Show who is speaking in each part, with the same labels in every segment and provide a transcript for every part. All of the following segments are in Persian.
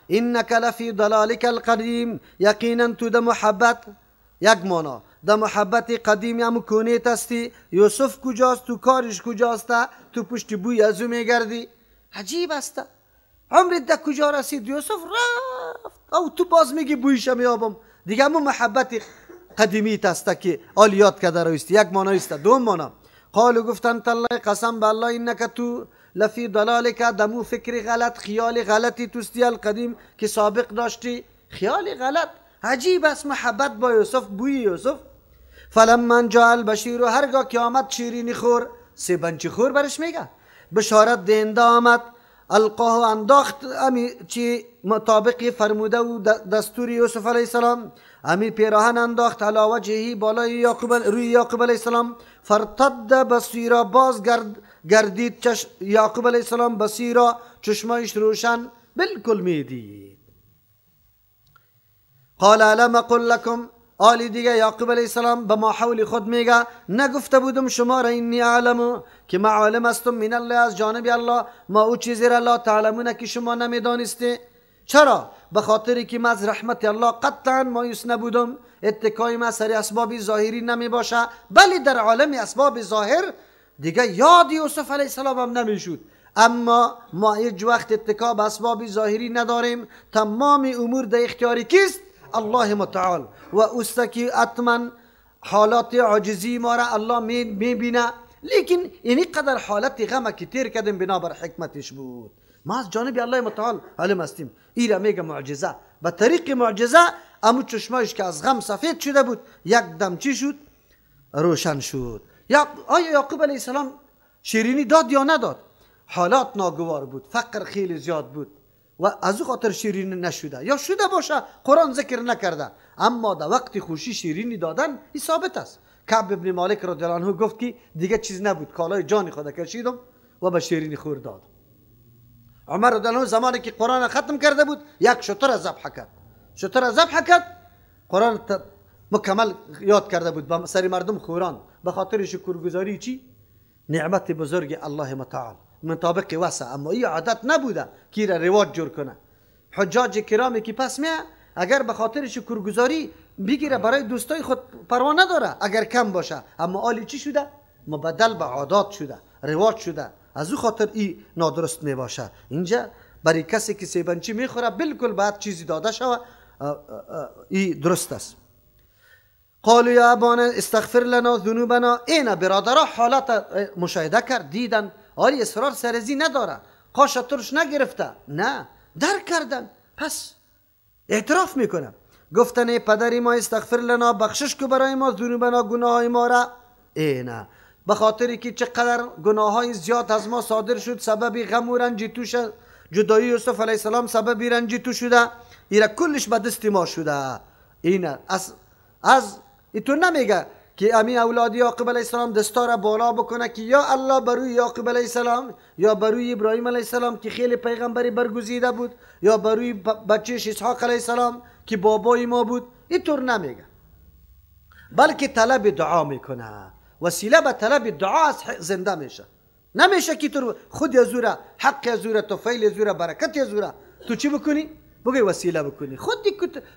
Speaker 1: انک لفی ضلالک القدیم، یقینا تو د محبت، یک معنا د محبت قدیم یا مکونیت هستی. یوسف کجاست؟ تو کارش کجاست؟ تو پشت بوی از او میگردی. عجیب است. عمرت در کجا رسید؟ یوسف رفت او تو باز میگی بویش میابم. دیگه همون محبت قدیمیت است که آلیات کرده رویستی. یک معنا است. دوم معنا قالو گفتن تالله قسم به الله انک تو لفی ضلالک، دمو فکر غلط، خیال غلطی توستی القدیم که سابق داشتی، خیال غلط. عجیب است محبت با یوسف، بوی یوسف. فلما جاء البشیر، هرگاه که آمد شیرینی خور، سه بنچی خور برش میگه، بشارت دهنده آمد، القاه انداخت امی چی مطابق فرموده و دستور یوسف علیه السلام، امی پیراهن انداخت علی وجهه بالای یعقوب، روی یعقوب علیه السلام. فرتد بصیرا، باز گردید چشم یعقوب علیه السلام، بصیرا چشمایش روشن بالکل میدید. قال الم اقل لکم، آلی دیگه یعقوب علیه السلام به ما حول خود میگه نگفته بودم شما را انی اعلم، که ما عالم هستم من الله از جانب الله، ما او چیزی را لا تعلمون که شما نمیدانستی. چرا؟ به خاطری که ما از رحمت الله قطعا مایوس نبودم، اتکای ما سر اسباب ظاهری نمی باشه، بلی در عالم اسباب ظاهر دیگه یاد یوسف علیه السلام هم نمیشد. اما ما هیچ وقت اتکا به اسباب ظاهری نداریم، تمام امور در اختیار کیست؟ الله متعال. و اوست که اتما حالات عاجزی ما را الله میبینه، لیکن اینی قدر حالت غم که تیر کردیم بنابر حکمتش بود. ما از جانب الله متعال عالم هستیم. ایره میگه معجزه، به طریق معجزه امو چشمایش که از غم سفید شده بود یک دم چی شد؟ روشن شد. آیا یعقوب علیه السلام شیرینی داد یا نداد؟ حالات ناگوار بود، فقر خیلی زیاد بود و از او خاطر شیرینی نشده، یا شده باشه قرآن ذکر نکرده، اما در وقت خوشی شیرینی دادن این ثابت است. کعب ابن مالک رضی الله عنه گفت که دیگه چیز نبود، کالای جان خود کشیدم و به شیرینی خور دادم. عمر رضی الله عنه زمانی که قرآن ختم کرده بود یک شتر ذبح کرد، شتر ذبح کرد، قرآن مکمل یاد کرده بود، به سر مردم خوران به خاطر شکرگزاری چی؟ نعمت بزرگ الله متعال مطابق وسع. اما این عادت نبوده که را رواج جور کنه. حجاج کرامی که پس میه اگر به خاطر شکرگزاری بگیره برای دوستای خود پروا نداره اگر کم باشه، اما آلی چی شده؟ مبدل به عادات شده، رواج شده، از او خاطر ای نادرست می باشه. اینجا برای کسی که سیبنچی میخوره بالکل باید چیزی داده شوه، ای درست است. قالوا یا ابانا استغفر لنا ذنوبنا، اینا برادرها حالت مشاهده کرد، دیدن آری اصرار سرزی نداره، قاش ترش نگرفته، نه درک کردن، پس اعتراف میکنه. گفتن ای پدری ما استغفر لنا، بخشش کو برای ما ذنوبنا، گناه ما را. اینا به خاطری که چقدر گناه های زیاد از ما صادر شد، سبب غم و رنج تو شد، جدایی یوسف علیه السلام سبب رنج تو شده، اینا کلش به دست ما شده. اینا از ایتو نمیگه که امی اولاد یعقوب علیه السلام دستار بالا بکنه که یا الله بروی یعقوب علیه السلام یا بروی ابراهیم علیه السلام که خیلی پیغمبری برگزیده بود، یا بروی بچهش اسحاق علیه السلام که بابای ما بود، اینطور نمیگه، بلکه طلب دعا میکنه. وسیله به طلب دعا از زنده میشه. نمیشه که تو خود ازوره، حق ازوره، توفیل ازوره، برکت ازوره تو چی بکنی؟ بگی وسیله بکنی. خود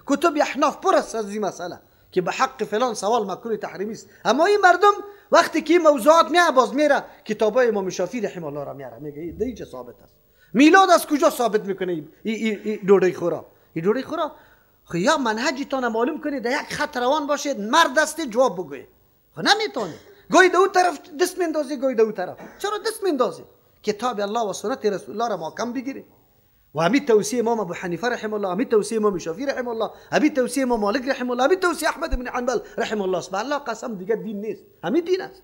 Speaker 1: کتب احناف پر است از این مسئله که به حق فلان سوال مکروه تحریمی است. اما این مردم وقتی که این موضوعات میاد باز میره کتابای امام شافعی رحمه الله را میاره، میگه اینجا ثابت است. میلاد از کجا ثابت میکنه این دوره خورا؟ این دوره خورا خو یا منهجتان معلوم کنید، در یک خط روان باشید، مرد است جواب بگوید. خو نمیتونه. گوی دو طرف دست میندازی، گوی دو طرف. چرا دست میندازی؟ کتاب الله و سنت رسول الله را محکم بگیری. و همین توصیه امام ابو حنیفه رحمه الله، همین توصیه امام شافعی رحمه الله، همین توصیه امام مالک رحمه الله، همین توصیه احمد بن حنبل رحمه الله است. به الله قسم دیگه دین نیست، همین دین است.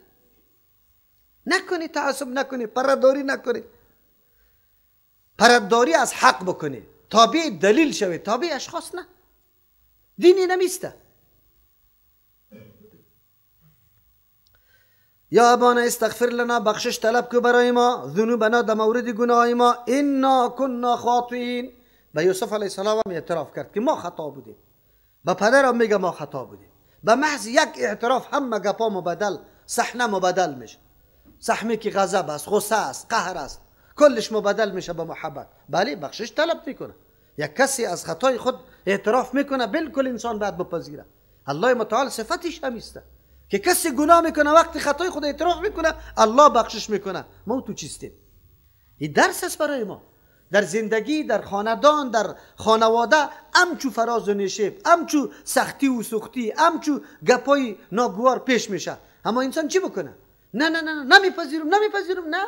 Speaker 1: نکنی تعصب، نکنی پرداری، نکنی پرداری از حق بکنی، تابع دلیل شوی، تابع اشخاص نه. دینی نمیسته. یا ابانا استغفر لنا، بخشش طلب کو برای ما، ذنوبنا در مورد گناه ما، انا كنا خاطئین. به یوسف علیه السلام هم اعتراف کرد که ما خطا بودیم. به پدرم میگه ما خطا بودیم. به محض یک اعتراف همه گپا مبدل، صحنه مبدل میشه. صحنه که غضب است، غصه است، قهر است، کلش مبدل میشه به محبت. بله بخشش طلب میکنه. یک کسی از خطای خود اعتراف میکنه، بالکل انسان باید بپذیره. الله متعال صفتش همیسته که کسی گناه میکنه وقتی خطای خود اعتراف میکنه الله بخشش میکنه. ما تو چیستیم؟ این درس است برای ما در زندگی، در خاندان، در خانواده. همچو فراز و نشیب، همچو سختی و سختی، همچو گپای ناگوار پیش میشه، اما انسان چی بکنه؟ نه نه نه نمیپذیرم، نمیپذیرم. نه،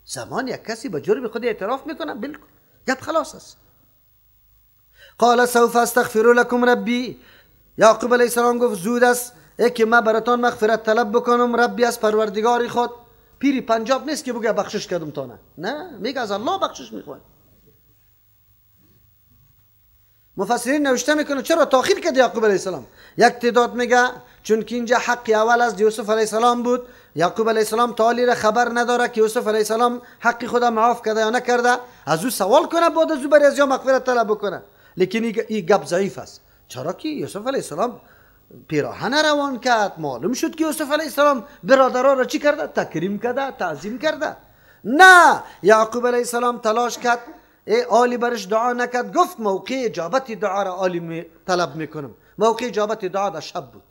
Speaker 1: زمان یک کسی به جرم خود اعتراف میکنه، بالکل گپ خلاص است. قال سوف استغفر لكم ربی. یعقوب علیه السلام گفت زود است ای که من براتان مغفرت طلب بکنم ربی از پروردگار خود. پیری پنجاب نیست که بگه بخشش کردم تانه، نه، میگه از الله بخشش میخواد. مفسرین نوشته میکنه چرا تاخیر کرد یعقوب علیه السلام؟ یک تعداد میگه چون که اینجا حق اول از یوسف علیه السلام بود، یعقوب علیه السلام تعالی را خبر نداره که یوسف علیه السلام حق خدا معاف کرده یا نکرده، از او سوال کنه بعد از او برای از یا مغفرت طلب بکنه. لیکن این گپ ضعیف است، چرا که یوسف علیه السلام پیراهن روان کرد، معلوم شد که یوسف علیه السلام برادرها را چی کرده؟ تکریم کرده، تعظیم کرده. نه، یعقوب علیه السلام تلاش کرد، ای آلی برش دعا نکرد، گفت موقع اجابت دعا را آلی طلب میکنم. موقع اجابت دعا در شب بود،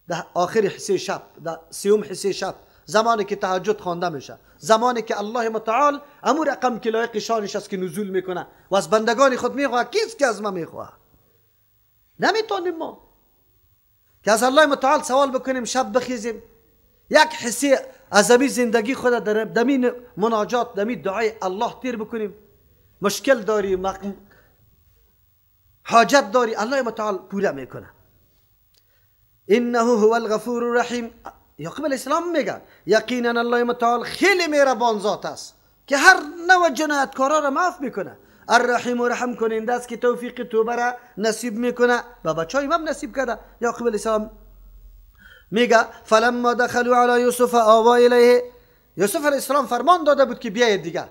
Speaker 1: در آخر حصه شب، در سیوم حصه شب، زمانی که تهجد خوانده میشه، زمانی که الله متعال امو رقم که لایق شانش است که نزول میکنه و از بندگان خود میخواه. کیست که از ما میخواه؟ نمیتونیم ما که از الله متعال سوال بکنیم شب بخیزیم یک حصه از امی زندگی خود در دمین مناجات، دمی دعای الله تیر بکنیم. مشکل داری، حاجت داری، الله متعال پوره میکنه. انه هو الغفور الرحیم. یعقوب علیه السلام میگه یقینا الله متعال خیلی مهربان ذات است که هر نوع جنایتکارا را معاف میکنه. الرحیم و رحم کننده است که توفیق توبه را نصیب میکنه، به بچهای هم نصیب کرده. یعقوب علیه السلام میگه فلما دخلوا علی یوسف آوا الیه. یوسف علیه السلام فرمان داده بود که بیاید دیگه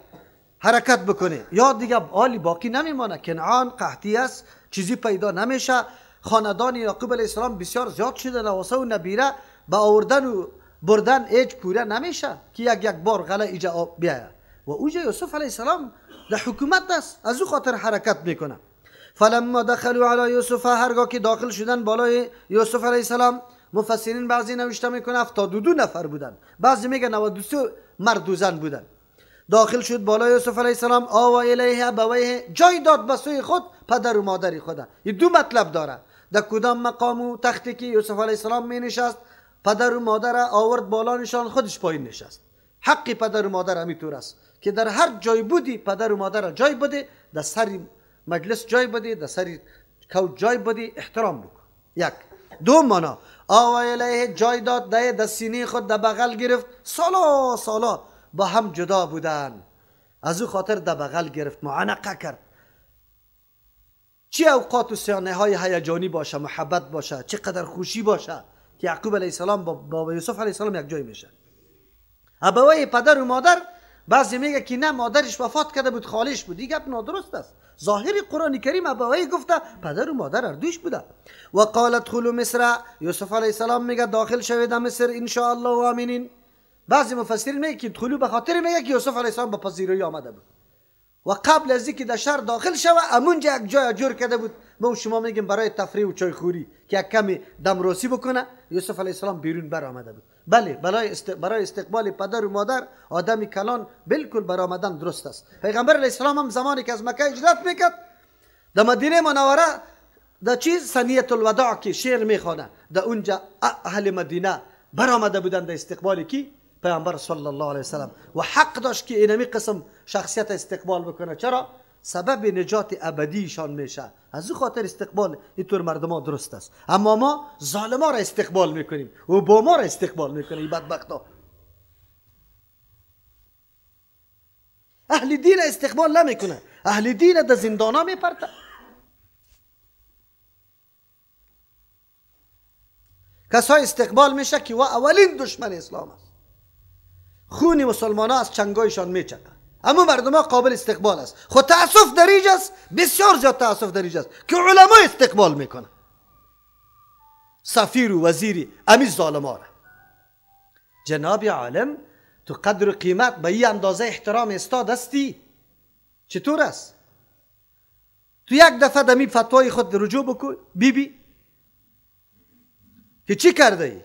Speaker 1: حرکت بکنه، یا دیگه آلی باقی نمیمانه، کنعان قحطی است، چیزی پیدا نمیشه. خاندان یعقوب علیه السلام بسیار زیاد شده، نواسه و نبیره به آوردن و بردن هیچ پوره نمیشه که یک یک بار غله ایجا بیاید. و اوجا یوسف علیه السلام در حکومت است، از او خاطر حرکت میکنه. فلما دخلوا علی یوسف، هرگاه که داخل شدن بالای یوسف علیه السلام، مفسرین بعضی نوشته میکنه 72 نفر بودن، بعضی میگه 93 مرد و زن بودن. داخل شد بالای یوسف علیه السلام، آوا الیه ابویه، جای داد به سوی خود پدر و مادر خود. این دو مطلب داره، در کدام مقام و تختی که یوسف علیه السلام می نشست، پدر و مادر آورد بالا نشان، خودش پایین نشست. حق پدر و مادر همینطور است که در هر جای بودی پدر و مادر جای بده، در سر مجلس جای بده، در سر کوچ جای بده، احترام بکن. یک دو مانا آوا الیه جای داد، در سینه خود در بغل گرفت. سالا سالا با هم جدا بودن، از او خاطر در بغل گرفت، معانقه کرد. چه اوقات و صحنه های هیجانی باشه، محبت باشه، چقدر خوشی باشه که یعقوب علیه السلام با یوسف علیه السلام یک جای میشه. ابوای پدر و مادر، بعضی میگه که نه مادرش وفات کرده بود، خالش بود. این گپ نادرست است. ظاهر قرآن کریم ابوای گفته پدر و مادر هر دویش بوده. و قال ادخلوا مصر، یوسف علیه السلام میگه داخل شوید مصر ان شاء الله آمنین. بعضی مفسرین میگه که ادخلوا به خاطر میگه که یوسف علیه السلام به پذیرایی آمده بود و قبل از اینکه در شهر داخل شوه امونجا یک جای جور کرده بود. ما شما میگیم برای تفریح و چایخوری که یک کمی دمروسی بکنه، یوسف علیه السلام بیرون بر آمده بود. بله، برای استقبال پدر و مادر آدم کلان بالکل برآمدن درست است. پیغمبر علیه السلام هم زمانی که از مکه هجرت میکرد در مدینه منوره در چیز ثنیت الوداع که شعر میخوانه، در اونجا اهل مدینه برآمده بودند در استقبال کی؟ پیامبر صلی الله علیه وسلم. و حق داشت که اینمی قسم شخصیت استقبال بکنه. چرا؟ سبب نجات ابدیشان میشه. از او خاطر استقبال اینطور مردم ها درست است. اما ما ظالما را استقبال میکنیم و با ما را استقبال میکنیم. بدبختا اهل دین استقبال نمیکنه، اهل دین در زندانا میپرته. کسای استقبال میشه که و اولین دشمن اسلام است، خون مسلمان ها از چنگایشان میچکه. اما مردم ها قابل استقبال است. خود تاسف در اینجا است، بسیار زیاد تاسف در اینجا است که علما استقبال میکنه، سفیر و وزیری امی ظالم ها را. جناب عالم تو قدر و قیمت به این اندازه احترام استاد هستی؟ چطور است؟ تو یک دفعه دمی فتوای خود رجوع بکن بی بی که چی کرده ای؟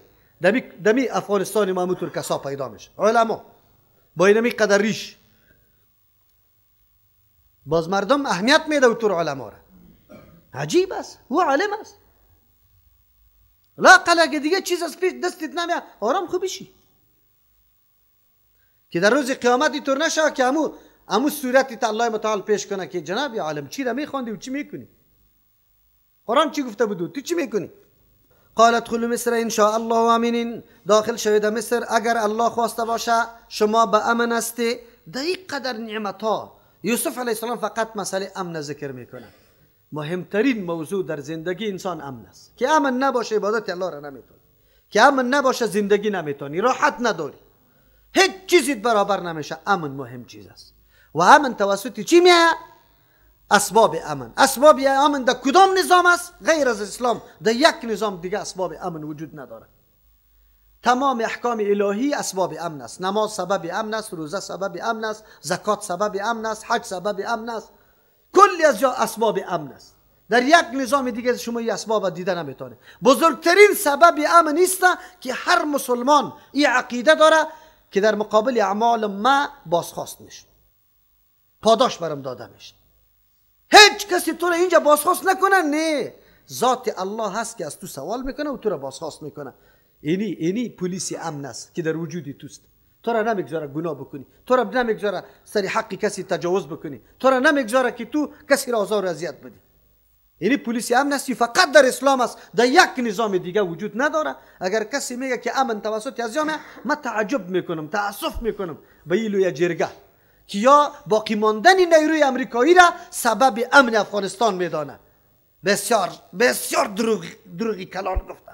Speaker 1: دمی افغانستان ما همونطور کسا پیدا میشه، علما با اینمی قدر ریش، باز مردم اهمیت میده و طور علما را. عجیب است، او عالم است. لااقل اگه دیگه چیز از پیش دستت نمیاد آرام خوب بشی که در روز قیامت اینطور نشه که امو صورتی تا الله متعال پیش کنه که جناب عالم چی را میخواندی و چی میکنی؟ قرآن چی گفته بود؟ تو چی میکنی؟ قال ادخلوا مصر ان شاء الله آمنین، داخل شوید مصر اگر الله خواسته باشه شما به امن هستی. در این قدر نعمت ها یوسف علیه السلام فقط مسئله امن ذکر میکنه. مهمترین موضوع در زندگی انسان امن است. که امن نباشه عبادت الله را نمیتونی، که امن نباشه زندگی نمیتونی، راحت نداری، هیچ چیزی برابر نمیشه. امن مهم چیز است. و امن توسط چی میاد؟ اسباب امن. اسباب امن در کدام نظام است؟ غیر از اسلام در یک نظام دیگه اسباب امن وجود نداره. تمام احکام الهی اسباب امن است. نماز سبب امن است، روزه سبب امن است، زکات سبب امن است، حج سبب امن است، کلی از جا اسباب امن است. در یک نظام دیگه شما این اسباب دیده نمیتونه. بزرگترین سبب امن است که هر مسلمان این عقیده داره که در مقابل اعمال ما بازخواست میشه، پاداش برم داده میشه. هیچ کسی تو رو اینجا بازخواست نکنه، نه، ذات الله هست که از تو سوال میکنه و تو رو بازخواست میکنه. اینی پلیس امن است که در وجود توست. تو را نمیگذاره گناه بکنی، تو را نمیگذاره سر حق کسی تجاوز بکنی، تو را نمیگذاره که تو کسی را آزار و اذیت بدی. اینی پلیس امن است، فقط در اسلام است، در یک نظام دیگه وجود نداره. اگر کسی میگه که امن توسط از جامعه، من تعجب میکنم، تاسف میکنم به این لویه جرگه که یا باقی ماندن نیروی امریکایی را سبب امن افغانستان میدانه. بسیار بسیار دروغی کلان گفته،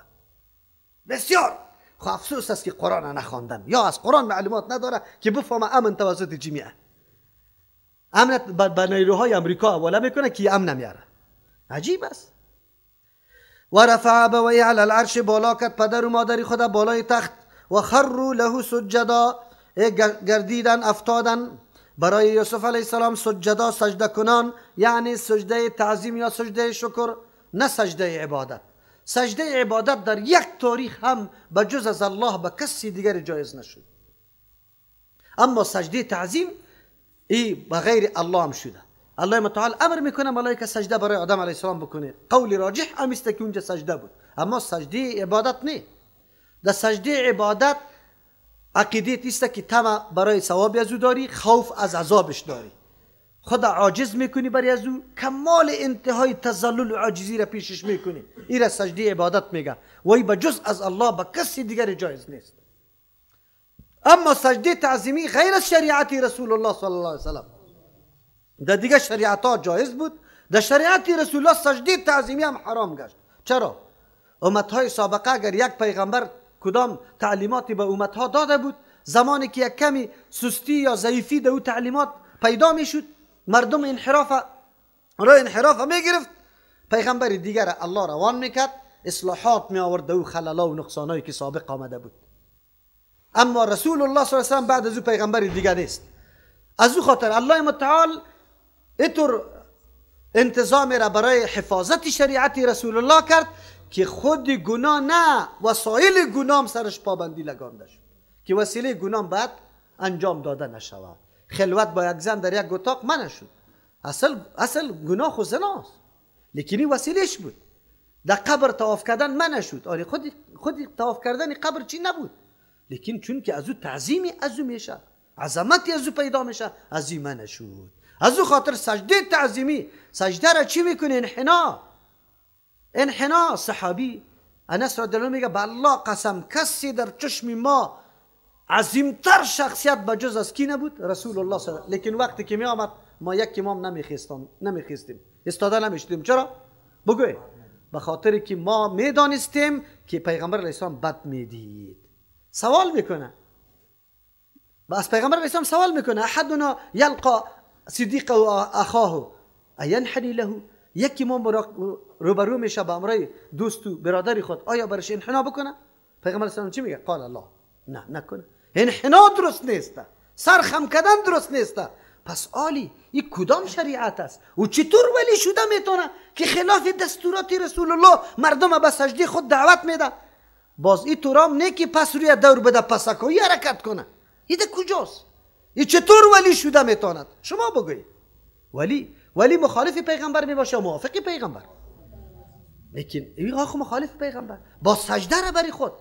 Speaker 1: بسیار. خب افسوس است که قرآن نخواندن یا از قرآن معلومات نداره که بفهمه امن توسط جامعه. امن به نیروهای امریکا حواله میکنه که امن نمیاره. عجیب است. و رفع ابویه علی العرش، بالا کرد پدر و مادری خود بالای تخت. و خروا له سجدا، گردیدن افتادن برای یوسف علیه السلام، سجدا سجده کنان، یعنی سجده تعظیم یا سجده شکر، نه سجده عبادت. سجده عبادت در یک تاریخ هم به جز از الله به کسی دیگر جایز نشد. اما سجده تعظیم ای به غیر الله هم شده. الله متعال امر میکنه ملائکه سجده برای آدم علیه السلام بکنه. قول راجح هم است که اونجا سجده بود، اما سجده عبادت نه. در سجده عبادت عقیده است که طمع برای ثواب از او داری، خوف از عذابش داری، خدا عاجز میکنی برای از او، کمال انتهای تذلل و عاجزی را پیشش میکنی. این را سجده عبادت میگه و ای به جز از الله به کسی دیگر جایز نیست. اما سجده تعظیمی غیر از شریعت رسول الله صلی الله علیه وسلم، در دیگه شریعت ها جایز بود، در شریعت رسول الله سجده تعظیمی هم حرام گشت. چرا؟ امت های سابقه اگر یک پیغمبر کدام تعلیماتی به امت ها داده بود، زمانی که یک کمی سستی یا ضعیفی در او تعلیمات پیدا میشد، مردم انحراف را انحراف میگرفت، پیغمبر دیگر الله روان میکرد، اصلاحات می آورد او خللا و نقصانایی که سابق آمده بود. اما رسول الله صلی الله علیه و سلم بعد از او پیغمبر دیگر نیست. از او خاطر الله متعال اینطور انتظام را برای حفاظت شریعت رسول الله کرد که خود گناه نه، وسایل گناه سرش پابندی لگانده شد که وسیله گناه بعد انجام داده نشود. خلوت با یک زن در یک اتاق منع شد. اصل گناه خو زناست، لیکن این وسیلهش بود. در قبر طواف کردن منع شد. آره خود طواف کردن قبر چی نبود، لیکن چون که از او تعظیمی از او میشه، عظمتی از او پیدا میشه، از این منع شد. از او خاطر سجده تعظیمی، سجده را چی میکنه؟ انحنا. انحنا. صحابی انس رضی الله میگه به الله قسم کسی در چشم ما عظیمتر شخصیت به جز از کی نبود؟ رسول الله صلی الله علیه و آله. لیکن وقتی که می آمد ما یک امام نمیخیستیم، استاده نمیشدیم. چرا؟ بگوی به خاطر که ما میدانستیم که پیغمبر علیه السلام بد میدید. سوال میکنه از پیغمبر علیه السلام، سوال میکنه احدنا یلقا صدیقه و اخاه اینحنی له، یکی ما روبرو میشه به امرای دوست و برادر خود، آیا برش انحنا بکنه؟ پیغمبر علیه السلام چی میگه؟ قال الله، نه نکنه. انحنا درست نیست، سر خم کردن درست نیست. پس عالی این کدام شریعت است؟ و چطور ولی شده میتونه که خلاف دستورات رسول الله مردم به سجده خود دعوت میده؟ باز این تورام نه که پس روی دور بده پسکایی حرکت کنه. این ده کجاست؟ این چطور ولی شده میتواند؟ شما بگویید. ولی مخالف پیغمبر میباشه یا موافق پیغمبر؟ لیکن این آخو مخالف پیغمبر، باز سجده را بری خود،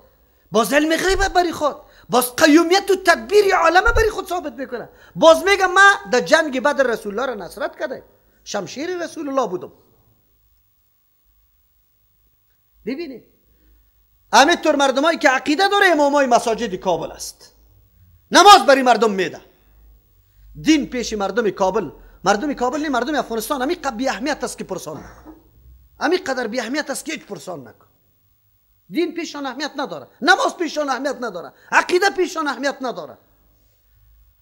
Speaker 1: باز علم غیب بری خود، باز قیومیت و تدبیر عالم بری خود ثابت میکنه. باز میگه ما در جنگ بدر رسول الله را نصرت کرده، شمشیر رسول الله بودم. ببینید همینطور مردمایی که عقیده داره امامای مساجد کابل است، نماز برای مردم میده، دین پیش مردم کابل، مردم کابل نه، مردم افغانستان همین قدر بی اهمیت است که پرسان نکن، همین قدر بی اهمیت است که هیچ پرسان نکن. دین پیشان اهمیت نداره، نماز پیشان اهمیت نداره، عقیده پیشان اهمیت نداره،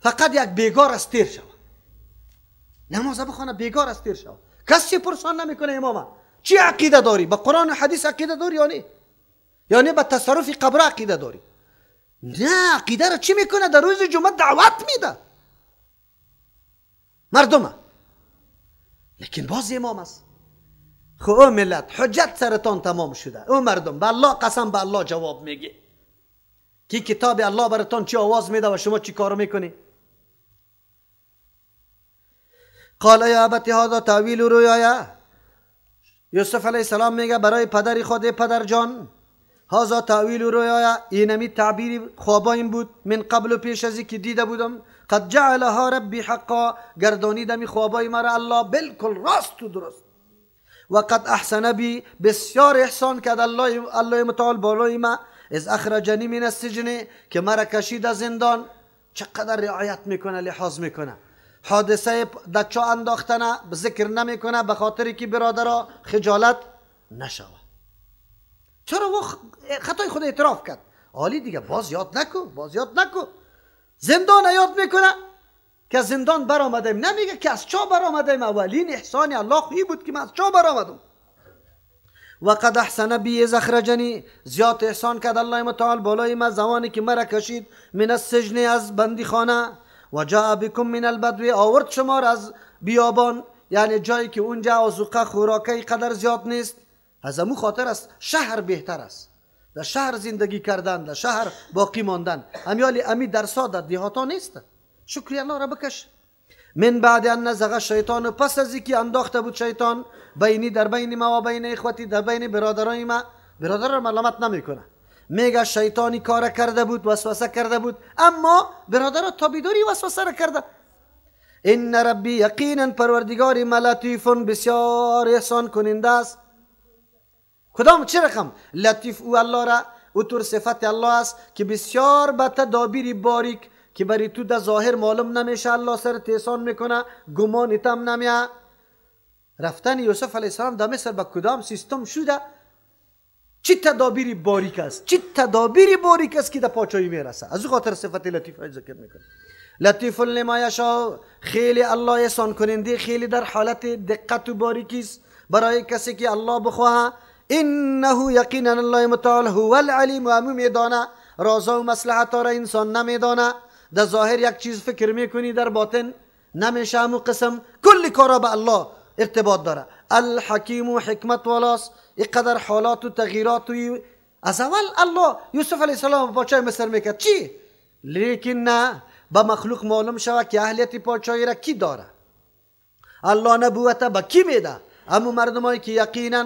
Speaker 1: فقط یک بیگار از تیر شود، نماز بخوانه بیگار از تیر شود، کسی پرسان نمیکنه امامه چی عقیده داری؟ به قرآن و حدیث عقیده داری یا نه؟ یعنی به تصرف قبر عقیده داری؟ نه، عقیده را چی میکنه؟ در روز جمعه دعوت میده مردمه، لیکن باز امام است. خب او ملت حجت سرتان تمام شده، او مردم به الله قسم به الله جواب میگه که کتاب الله براتان چی آواز میده و شما چی کارو میکنی؟ قال یا ابت هذا تاویل رؤیای. یوسف علیه السلام میگه برای پدر خود، پدر جان، هذا تاویل رؤیای، اینمی تعبیر خوابایم بود، من قبل و پیش از که دیده بودم، قد جعلها ربی حقا، گردانیدمی خوابای مرا الله بالکل راست و درست. و قد احسن بی، بسیار احسان کرد الله متعال بالای ما، از اخرجنی من السجن، که مرا کشید از زندان. چقدر رعایت میکنه، لحاظ میکنه، حادثه دچا انداختنه ذکر نمیکنه به خاطر که برادرها خجالت نشوه. چرا او خطای خود اعتراف کرد؟ عالی دیگه باز یاد نکو، باز یاد نکو. زندان یاد میکنه که زندان برآمدیم، نمیگه که از چا برآمدیم، اولین احسان الله خویی بود که من از چا برآمدم. و قد احسن بی اذ اخرجنی، زیاد احسان کرد الله متعال بالای ما زمانی که مرا کشید من السجن، از بندیخانه، و جاء بكم من البدو، آورد شما را از بیابان، یعنی جایی که اونجا آذوقه خوراکه قدر زیاد نیست. از امو خاطر است شهر بهتر است، در شهر زندگی کردن، در شهر باقی ماندن. امیالی امی درسا در دیهاتا نیست. شکری الله را بکش. من بعد ان نزغ الشیطان، پس از اینکه انداخته بود شیطان، بینی در بین ما و بین اخوتی، در بین برادرای ما، برادر را ملامت نمیکنه، میگه شیطانی کار کرده بود، وسوسه کرده بود، اما برادر تابعداری وسوسه را کرده. ان ربی، یقینا پروردگار ما لطیف، بسیار احسان کننده است. کدام چه رقم لطیف؟ او الله را، او طور صفت الله است که بسیار به تدابیر باریک که برای تو در ظاهر معلوم نمیشه الله سر احسان میکنه، گمان تم نمیه. رفتن یوسف علیه السلام در مصر به کدام سیستم شده؟ چی تدابیر باریک است، چی تدابیر باریک است که در پاچایی میرسه. از او خاطر صفت لطیف ذکر میکنه. لطیف لما یشاء، خیلی الله احسان کننده، خیلی در حالت دقت و باریکی است برای کسی که الله بخواه. انه یقینا الله متعال هو العلیم، و همو میدانه رازا و مصلحت را انسان نمیدانه. در ظاهر یک چیز فکر میکنی، در باطن نمیشه. همو قسم کل کارا به الله ارتباط داره. الحکیم و حکمت والاست. اینقدر حالات و تغییرات و از اول الله یوسف علیه السلام پادشاه مصر میکرد چی؟ لیکن نه، به مخلوق معلوم شود که اهلیت پادشاهی را کی داره، الله نبوت به کی میده. اما مردمایی که یقینا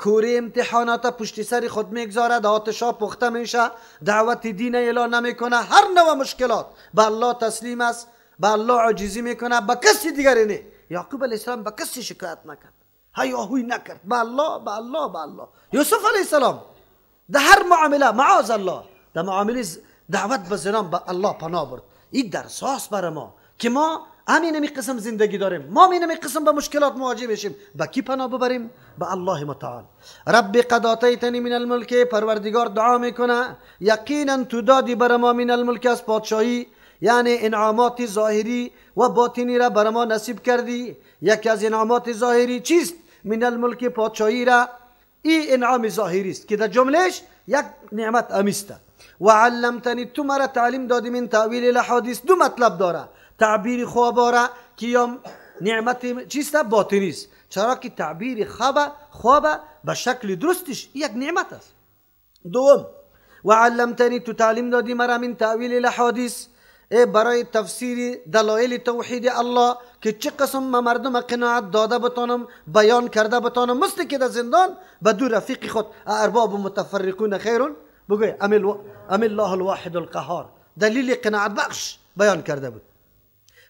Speaker 1: کوری امتحانات پشت سر خود میگذارد، آتشا پخته میشه، دعوت دین اعلان نمیکنه، هر نوع مشکلات به الله تسلیم است، به الله عاجزی میکنه، به کسی دیگری نه. یعقوب علیه السلام به کسی شکایت نکرد، هیاهوی نکرد، به الله، به الله، به الله. یوسف علیه السلام در هر معامله، معاذ الله، در معامله دعوت به زنا به الله پناه برد. این درساس بر ما که ما همین همی قسم زندگی داریم، ما همین همی قسم به مشکلات مواجه میشیم، به کی پناه ببریم؟ به الله متعال. رب قد آتیتنی من الملک، پروردگار دعا میکنه یقینا تو دادی بر ما من الملک، از پادشاهی، یعنی انعامات ظاهری و باطنی را بر ما نصیب کردی. یکی از انعامات ظاهری چیست؟ من الملک، پادشاهی را. این انعام ظاهری است که در جملهش یک نعمت امیسته. و علمتنی، تو مرا تعلیم دادی، من تاویل الاحادیث. دو مطلب داره، تعبیر خواب را که یا نعمت چیست؟ باطنی است. چرا که تعبیر خواب به شکل درستش یک نعمت است. دوم، و علمتنی، تو تعلیم دادی مرا من تأویل الاحادیث، برای تفسیر دلایل توحید الله که چه قسم ما مردم قناعت داده بتانم، بیان کرده بتانم، مثل که در زندان به دو رفیق خود ارباب متفرقون خیرون بگوی ام الله الواحد القهار، دلیل قناعت بخش بیان کرده بود.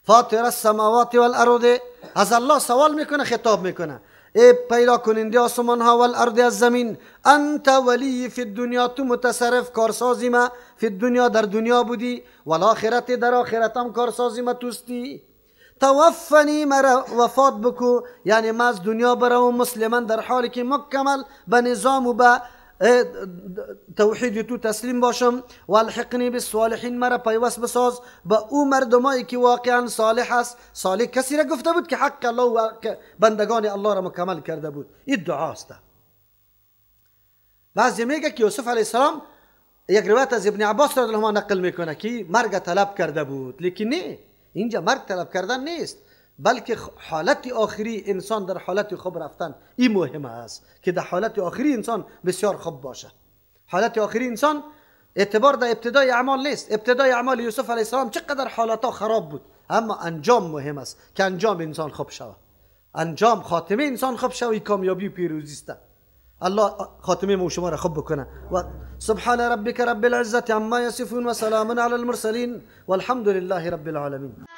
Speaker 1: فاطر السماوات والارض، از الله سوال میکنه، خطاب میکنه، ای پیدا کننده آسمان ها والارض از زمین، انت ولی فی الدنیا، تو متصرف کارسازی ما فی الدنیا، در دنیا بودی، والآخرت، در آخرت هم کارسازی ما توستی. توفنی، مرا وفات بکو، یعنی ما از دنیا برم مسلمان در حالی که مکمل به نظام و به توحید تو تسلیم باشم. والحقنی بالصالحین، مرا پیوست بساز با او مردمایی که واقعا صالح است. صالح کسی را گفته بود که حق الله و بندگان الله را مکمل کرده بود. این دعاست. بعضی میگه که یوسف علیه السلام یک روایت از ابن عباس رضی الله عنه نقل میکنه که مرگ طلب کرده بود، لیکن نه، اینجا مرگ طلب کردن نیست، بلکه حالت آخری انسان در حالت خوب رفتن این مهم است که در حالت آخری انسان بسیار خوب باشه. حالت آخری انسان اعتبار در ابتدای اعمال نیست. ابتدای اعمال یوسف علیه السلام چقدر حالتها خراب بود، اما انجام مهم است که انجام انسان خوب شود، انجام خاتمه انسان خوب شود، کامیابی و پیروزی است. الله خاتمه ما شما را خوب بکنه. و سبحان ربک رب العزة عما یصفون و سلام علی المرسلین والحمد لله رب العالمین.